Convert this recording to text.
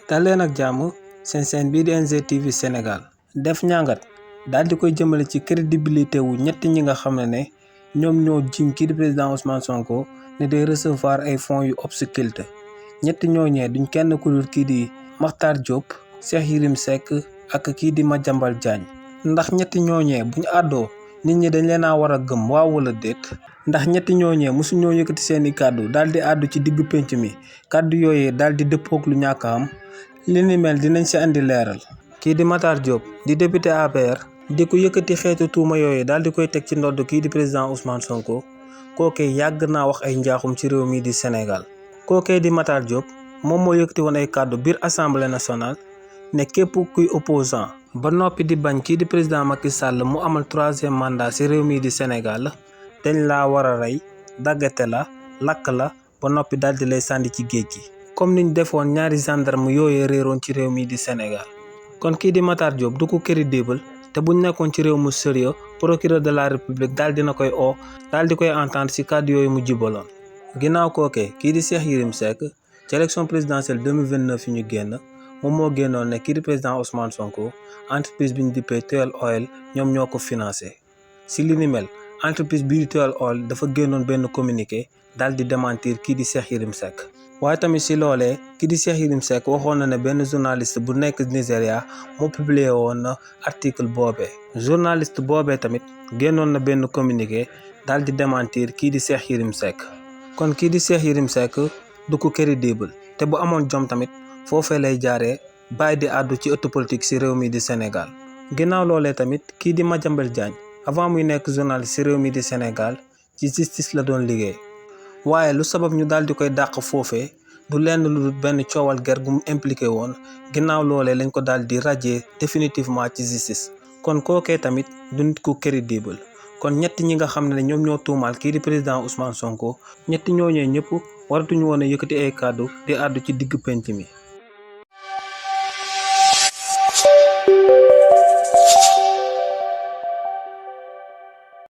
daleen ak jàmm seen seen bii di NGTV Sénégal def ñàngat daal di koy jëmale ci crédibilité wu ñetti ñi nga xam ne ñoom ñoo jiñ kii di président Ousmane Sonko ne day recevoir ay fonds yu obsculte ñetti ñooñee duñ kenn ku dul kii di Makhtar Diop, Cheikh Yérim Seck ak kii di Madiambal Diagne. ndax ñetti ñooñee buñ àddoo nit ñi dañ leen a war a gëm waaw wala déet. ndax ñetti ñooñee mosuñoo yëkkati seeni kàddu daal di àddu ci diggu pénc mi kàddu yooyee daal di dëppoog lu ñàkk am li ni mel dinañ si andi leeral. kii di Makhtar Diop di député APR di ko yëkkati xeetu tuuma yooyu daal di koy teg ci ndodd kii di président Ousmane Sonko kookee yàgg naa wax ay njaaxum ci réew mi di Sénégal. kookee di Makhtar Diop moom moo yëkkati woon ay kàddu biir assemblée nationale ne képp kuy opposant ba noppi di bañ kii di président Macky Sall mu amal 3e mandat ci réew mi di Sénégal dañ laa war a rey daggate la lakk la ba noppi daal di lay sànni ci géej gi. comme niñ defoon ñaari gendarme yooyee réeroon ci réew mi di Sénégal. kon kii di Makhtar Diop du ko crédible te buñ nekkoon ci réew mu sérieux procureur de la république daal dina koy daal di koy entendre ci kàddu yooyu mu jibaloon. ginnaaw kookee kii di Cheikh Yérim Seck ci élection présidentielle 2029 yi ñu génn moom moo génnoon ne kii di président Ousmane Sonko entreprise bi ñu dippee Total Oil ñoom ñoo ko financé. ci li ni mel entreprise bii di Total Oil dafa génnoon benn communiqué daal di démentir kii di Cheikh Yérim Seck. waaye tamit ci loolee kii di Cheikh Yérim Seck waxoon na ne benn journaliste bu nekk Nigéria moo publié woon na article boobee. journaliste boobee tamit génnoon na benn communiqué daal di démentir kii di Cheikh Yérim Seck. kon kii di Cheikh Yérim Seck du ko crédible te bu amoon jom tamit foofee lay jaaree bàyyi di àddu ci ëttu politique ci réew mi di Sénégal. ginnaaw loolee tamit kii di Madiambal Diagne avant muy nekk journaliste ci réew mi di Sénégal ci justice la doon liggéey. waaye lu sabab ñu daal di koy dàq foofee du lenn lu dul benn coowal ger gu mu impliqué woon ginnaaw loolee lañ ko daal di radier définitivement ci justice. kon kookee tamit du nit ku crédible. kon ñetti ñi nga xam ne ñoom ñoo tuumaal kii di président Ousmane Sonko ñetti ñooñee ñëpp waratuñu woon a yëkkati ay kàddu di àddu ci digg penc mi.